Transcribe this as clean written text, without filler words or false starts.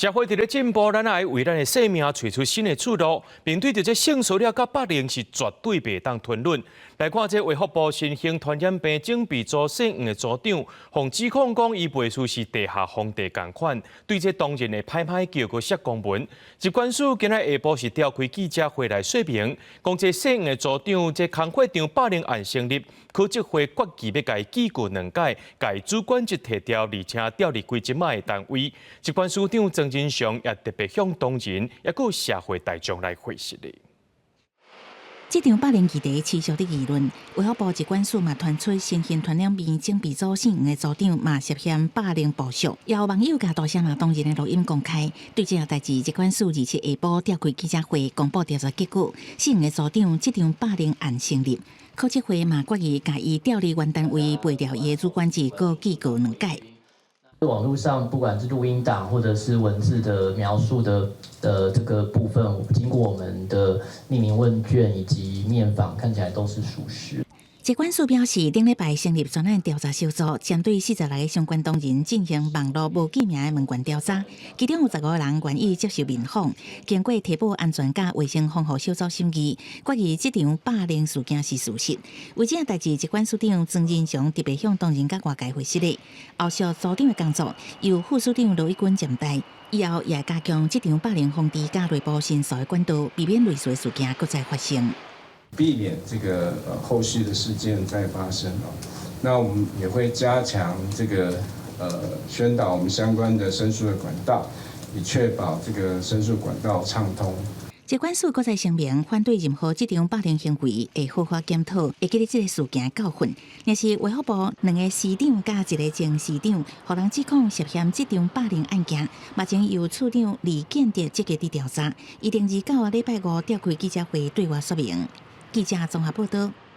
社會佇咧進步，咱愛為咱的生命揣出新的出路。面對著這性騷擾佮霸凌，是絕對袂當吞忍。來看這衛福部新型傳染病準備組姓黃的組長，予指控講伊袂輸是地下皇帝仝款，對這當人會歹歹叫閣寫公文。疾管署今仔下晡是召開記者會來說明，講這姓黃的組長這工課場霸凌案成立，考績會決議欲共伊記過兩屆，共主管職撤調，而且調離歸這馬的單位。疾管署長莊人祥也特別向同仁，抑閣社會大眾來回釋的。這場霸凌議題持續佇議論，衛福部疾管署嘛傳出新型傳染病準備組姓黃的組長嘛涉嫌霸凌部屬，也有網友共大聲罵同仁的錄音公開。對這項代誌，疾管署27下晡召開記者會，公布調查結果，姓黃的組長這場霸凌案成立，考績會嘛決議共伊調離原單位，廢掉伊的主管職，閣記過兩屆。網路上不管是錄音檔或者是文字的描述的這個部分，經過我們的匿名問卷以及面訪，看起來都是屬實。疾管署表示，頂禮拜成立專案調查小組，針對46個相關當事人進行網路無記名的問卷調查，其中有15人願意接受面訪。經過提報安全佮衛生防護小組審議，決議這場霸凌事件是事實。為這項代誌，疾管署長莊人祥特別向同仁佮外界回釋的，後續組長的工作由副署長羅一鈞暫代，以後也會加強這場霸凌防治佮內部申訴的管道，避免類似的事件閣再發生。避免這個後續的事件再發生哦。那我們也會加強這個宣導我們相關的申訴的管道，以確保這個申訴管道暢通。疾管署閣再聲明，反對任何這種霸凌行為，會好好檢討，會記得這個事件教訓。若是衛福部兩个司長佮一个前司長，予人指控涉嫌這場霸凌案件，目前由處長李建德積極佇調查，預定29禮拜五召開記者會對外說明。記者綜合報道。